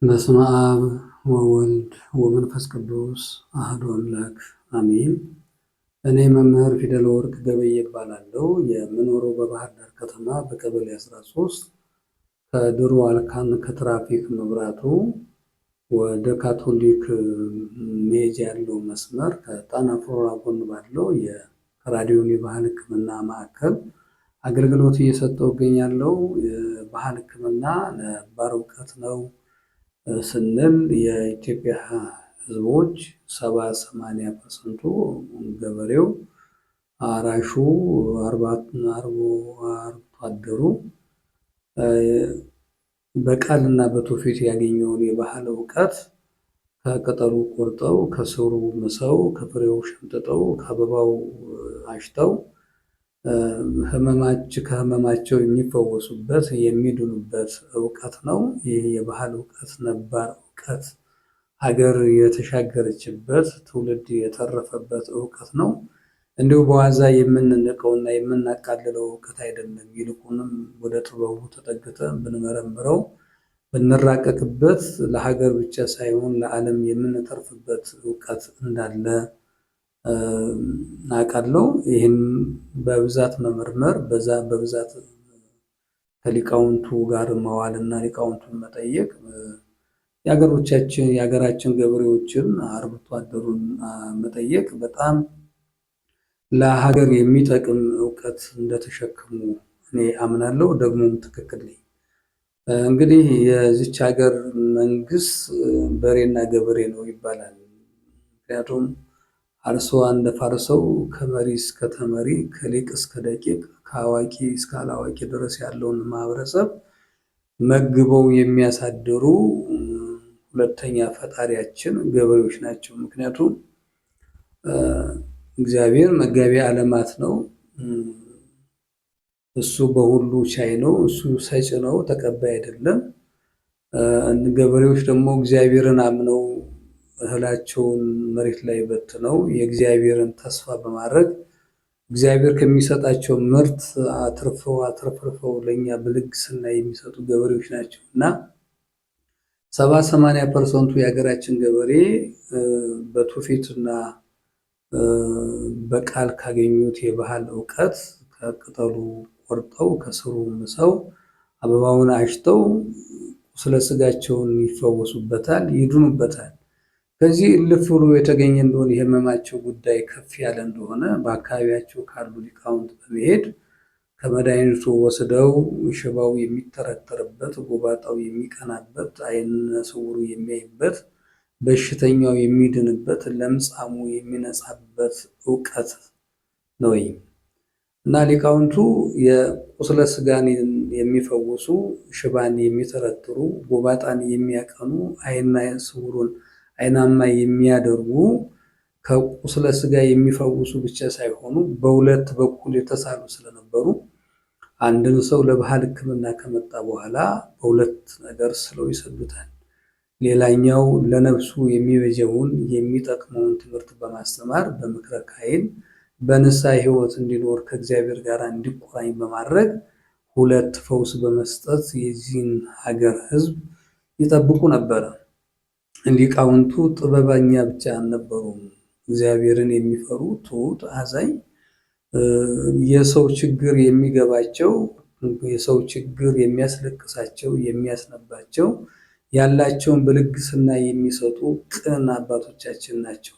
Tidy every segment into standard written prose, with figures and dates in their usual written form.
በስመ አብ ወወልድ ወመንፈስ ቅዱስ አህዱ አምላክ አሜን። እኔ መምህር ፊደል ወርቅ ገበየ እባላለሁ። የምኖረው በባህር ዳር ከተማ በቀበሌ 13 ከድሮ አልካን ከትራፊክ መብራቱ ወደ ካቶሊክ ሜጅ ያለው መስመር ከጣና ፍሎራ ጎን ባለው የራዲዮን የባህል ሕክምና ማዕከል አገልግሎት እየሰጠው እገኛለሁ። የባህል ሕክምና ነባር እውቀት ነው ስንል የኢትዮጵያ ሕዝቦች 70-80% ገበሬው፣ አራሹ፣ አርብቶ አደሩ በቃልና በትውፊት ያገኘውን የባህል እውቀት ከቅጠሉ ቆርጠው፣ ከስሩ ምሰው፣ ከፍሬው ሸምጥጠው፣ ከአበባው አሽተው ከህመማቸው የሚፈወሱበት የሚድኑበት እውቀት ነው። ይህ የባህል እውቀት ነባር እውቀት ሀገር የተሻገረችበት ትውልድ የተረፈበት እውቀት ነው። እንዲሁ በዋዛ የምንንቀውና የምናቃልለው እውቀት አይደለም። ይልቁንም ወደ ጥበቡ ተጠግተን ብንመረምረው ብንራቀቅበት ለሀገር ብቻ ሳይሆን ለዓለም የምንተርፍበት እውቀት እንዳለ አውቃለሁ። ይህም በብዛት መመርመር በዛ በብዛት ከሊቃውንቱ ጋር መዋልና ሊቃውንቱን መጠየቅ የሀገሮቻችን የሀገራችን ገበሬዎችን አርብቶ አደሩን መጠየቅ በጣም ለሀገር የሚጠቅም እውቀት እንደተሸከሙ እኔ አምናለሁ። ደግሞም ትክክል ነኝ። እንግዲህ የዚች ሀገር መንግስት በሬና ገበሬ ነው ይባላል። ምክንያቱም አርሶ አንደ ፋርሰው ከመሪ እስከ ተመሪ ከሊቅ እስከ ደቂቅ ከአዋቂ እስከ አላዋቂ ድረስ ያለውን ማህበረሰብ መግበው የሚያሳድሩ ሁለተኛ ፈጣሪያችን ገበሬዎች ናቸው። ምክንያቱም እግዚአብሔር መጋቢ ዓለማት ነው። እሱ በሁሉ ቻይ ነው። እሱ ሰጭ ነው፣ ተቀባይ አይደለም። ገበሬዎች ደግሞ እግዚአብሔርን አምነው እህላቸውን መሬት ላይ በትነው የእግዚአብሔርን ተስፋ በማድረግ እግዚአብሔር ከሚሰጣቸው ምርት አትርፈው አትረፍርፈው ለእኛ በልግስና የሚሰጡ ገበሬዎች ናቸው እና 70-80% የሀገራችን ገበሬ በትውፊትና በቃል ካገኙት የባህል እውቀት ከቅጠሉ ቆርጠው ከስሩ ምሰው አበባውን አሽተው ስለ ስጋቸውን ይፈወሱበታል፣ ይድኑበታል። ከዚህ እልፍ ብሎ የተገኘ እንደሆነ የህመማቸው ጉዳይ ከፍ ያለ እንደሆነ በአካባቢያቸው ካሉ ሊቃውንት በመሄድ ከመድኃኒቱ ወስደው ሽባው የሚተረተርበት፣ ጎባጣው የሚቀናበት፣ ዓይነ ስውሩ የሚያይበት፣ በሽተኛው የሚድንበት፣ ለምጻሙ የሚነጻበት እውቀት ነው። እና ሊቃውንቱ የቁስለ ስጋን የሚፈውሱ፣ ሽባን የሚተረትሩ፣ ጎባጣን የሚያቀኑ፣ ዓይነ ስውሩን ዓይናማ የሚያደርጉ ከቁስለ ስጋ የሚፈውሱ ብቻ ሳይሆኑ በሁለት በኩል የተሳሉ ስለነበሩ አንድን ሰው ለባህል ሕክምና ከመጣ በኋላ በሁለት ነገር ስለው ይሰዱታል። ሌላኛው ለነፍሱ የሚበጀውን የሚጠቅመውን ትምህርት በማስተማር በምክረ ካህን በንስሐ ሕይወት እንዲኖር ከእግዚአብሔር ጋር እንዲቆራኝ በማድረግ ሁለት ፈውስ በመስጠት የዚህን ሀገር ሕዝብ ይጠብቁ ነበረ። ሊቃውንቱ ጥበበኛ ብቻ አልነበሩም። እግዚአብሔርን የሚፈሩ ትሑት፣ አዛኝ፣ የሰው ችግር የሚገባቸው፣ የሰው ችግር የሚያስለቅሳቸው፣ የሚያስነባቸው፣ ያላቸውን በልግስና የሚሰጡ ቅን አባቶቻችን ናቸው።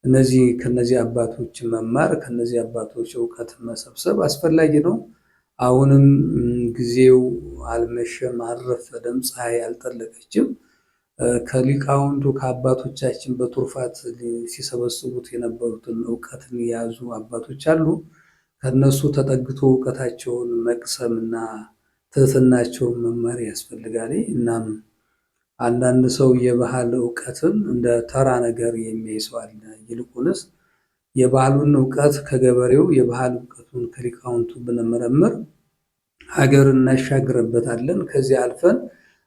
እነዚህ ከነዚህ አባቶች መማር ከነዚህ አባቶች እውቀት መሰብሰብ አስፈላጊ ነው። አሁንም ጊዜው አልመሸም፣ አልረፈደም፣ ፀሐይ አልጠለቀችም። ከሊቃውንቱ ከአባቶቻችን በቱርፋት ሲሰበስቡት የነበሩትን እውቀትን የያዙ አባቶች አሉ። ከነሱ ተጠግቶ እውቀታቸውን መቅሰምና ትህትናቸውን መማር ያስፈልጋል። እናም አንዳንድ ሰው የባህል እውቀትን እንደ ተራ ነገር የሚያይ ሰው አለ። ይልቁንስ የባህሉን እውቀት ከገበሬው የባህል እውቀቱን ከሊቃውንቱ ብንመረምር ሀገር እናሻግርበታለን። ከዚህ አልፈን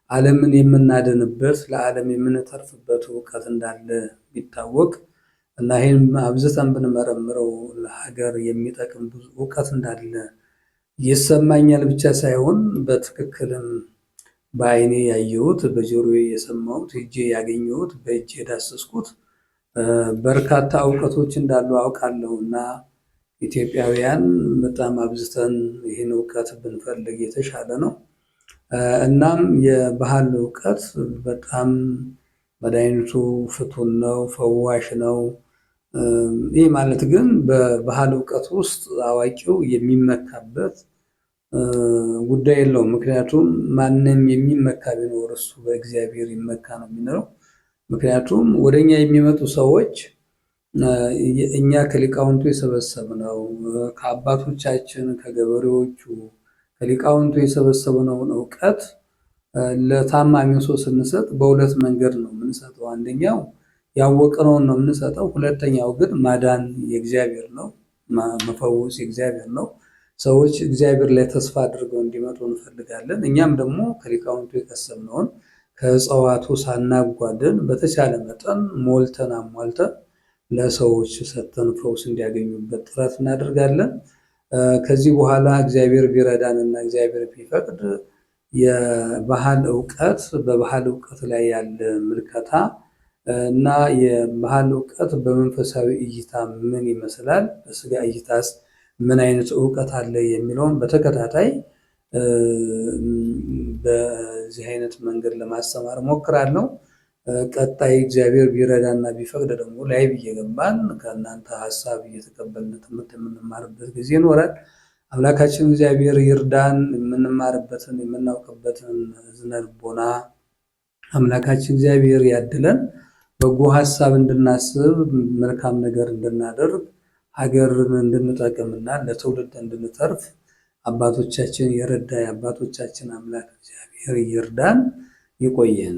ዓለምን የምናድንበት ለዓለም የምንተርፍበት እውቀት እንዳለ ቢታወቅ እና ይህን አብዝተን ብንመረምረው ለሀገር የሚጠቅም ብዙ እውቀት እንዳለ ይሰማኛል ብቻ ሳይሆን በትክክልም በዓይኔ ያየሁት፣ በጆሮዬ የሰማሁት፣ ሄጄ ያገኘሁት፣ በእጄ የዳሰስኩት በርካታ እውቀቶች እንዳሉ አውቃለሁ። እና ኢትዮጵያውያን በጣም አብዝተን ይህን እውቀት ብንፈልግ የተሻለ ነው። እናም የባህል እውቀት በጣም መድኃኒቱ ፍቱን ነው፣ ፈዋሽ ነው። ይህ ማለት ግን በባህል እውቀት ውስጥ አዋቂው የሚመካበት ጉዳይ የለውም። ምክንያቱም ማንም የሚመካ ቢኖር እሱ በእግዚአብሔር ይመካ ነው የሚለው። ምክንያቱም ወደኛ የሚመጡ ሰዎች እኛ ከሊቃውንቱ የሰበሰብነው፣ ከአባቶቻችን፣ ከገበሬዎቹ፣ ከሊቃውንቱ የሰበሰብነውን እውቀት ለታማሚው ሰው ስንሰጥ በሁለት መንገድ ነው የምንሰጠው። አንደኛው ያወቅነውን ነው የምንሰጠው። ሁለተኛው ግን ማዳን የእግዚአብሔር ነው፣ መፈወስ የእግዚአብሔር ነው። ሰዎች እግዚአብሔር ላይ ተስፋ አድርገው እንዲመጡ እንፈልጋለን። እኛም ደግሞ ከሊቃውንቱ የቀሰምነውን ከእጽዋቱ ሳናጓድል በተቻለ መጠን ሞልተን አሟልተን ለሰዎች ሰጥተን ፈውስ እንዲያገኙበት ጥረት እናደርጋለን። ከዚህ በኋላ እግዚአብሔር ቢረዳን እና እግዚአብሔር ቢፈቅድ የባህል እውቀት፣ በባህል እውቀት ላይ ያለ ምልከታ እና የባህል እውቀት በመንፈሳዊ እይታ ምን ይመስላል፣ በስጋ እይታስ ምን አይነት እውቀት አለ የሚለውን በተከታታይ በዚህ አይነት መንገድ ለማስተማር እሞክራለሁ። ቀጣይ እግዚአብሔር ቢረዳና ቢፈቅድ ደግሞ live እየገባን ከእናንተ ሀሳብ እየተቀበልን ትምህርት የምንማርበት ጊዜ ይኖራል። አምላካችን እግዚአብሔር ይርዳን። የምንማርበትን የምናውቅበትን እዝነ ልቦና አምላካችን እግዚአብሔር ያድለን። በጎ ሀሳብ እንድናስብ፣ መልካም ነገር እንድናደርግ፣ ሀገርን እንድንጠቅምና ለትውልድ እንድንተርፍ አባቶቻችን የረዳ የአባቶቻችን አምላክ እግዚአብሔር ይርዳን። ይቆየን።